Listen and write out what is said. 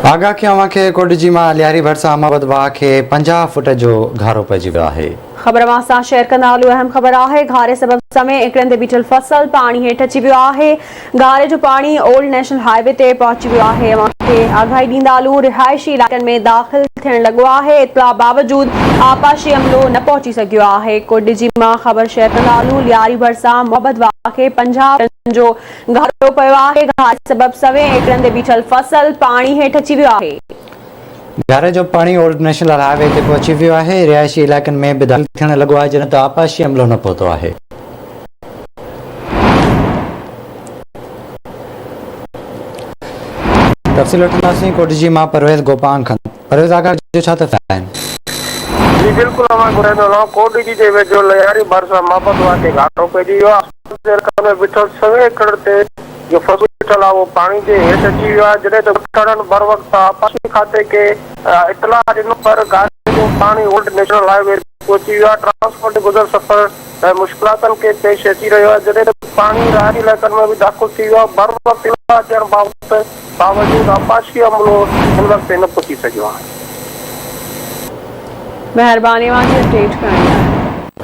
آگاهه ڪيو اوهان کي ڪوٽ مان لياري ڀرسان محبت واهه کي 50 فوٽ جو گهارو پئجي ويو آهي. خبر اوهان سان شيئر ڪندا هلون اهم خبر آهي گهاري سبب سوين ايڪڙن تي بيٺل فصل پاڻي هيٺ اچي ويو آهي گهاري جو پاڻي اولڊ نيشنل هاء وي تي پهچي ويو آهي اوهان کي آگاهي ڏيندا هلون رهائشي علائقن ۾ داخل ٿيڻ لڳو آهي اطلاع باوجود آبپاشي عملو نه پهچي سگهيو آهي ڪوٽ مان خبر شيئر ڪندا هلون لياري ڀرسان محبت واهه کي 50 فوٽن جو گهارو پيو آهي، گهاري سبب سوين ايڪڙن تي بيٺل فصل پاڻي هيٺ اچي ويو آهي. گهاري جو پاڻي اولڊ نيشنل هاء وي تي پهچي ويو آهي، رهائشي علائقن ۾ به داخل ٿيڻ لڳو آهي جڏهن ته آبپاشي عملو نه پهتو آهي. تفصيل وٺنداسين ڪوٽجي مان پرويز گوپانگ کان. پرويز آغا جو ڇا تفصيل آهن؟ جي بلڪل اوهان کي ٻڌائيندو هلان ڪوٽ جي ويجهو لياري ڀرسان محبت واهه کي گهاٽو پئجي ويو آهي. جي علائقن ۾ بيٺل سوين ايڪڙ تي جو فصل بيٺل آهي اهو پاڻي جي هيٺ اچي ويو آهي جڏهن ته ڳوٺاڻن بروقت آبپاشي کاتي کي اطلاع ڏنو پر گهاري جو پاڻي اولڊ نيشنل هاء وي تي پهچي ويو آهي ٽرانسپورٽ جي گذر سفر لاء مشڪلاتن کي پيش اچي رهيو آهي جڏهن ته پاڻي رهائشي علائقن ۾ به داخل ٿي ويو آهي بروقت اطلاع ڏيڻ باوجود آبپاشي عملو هن وقت تائين نه پهچي سگهيو آهي. مهرباني اوهان جي اپڊيٽ ڪرڻ لاء.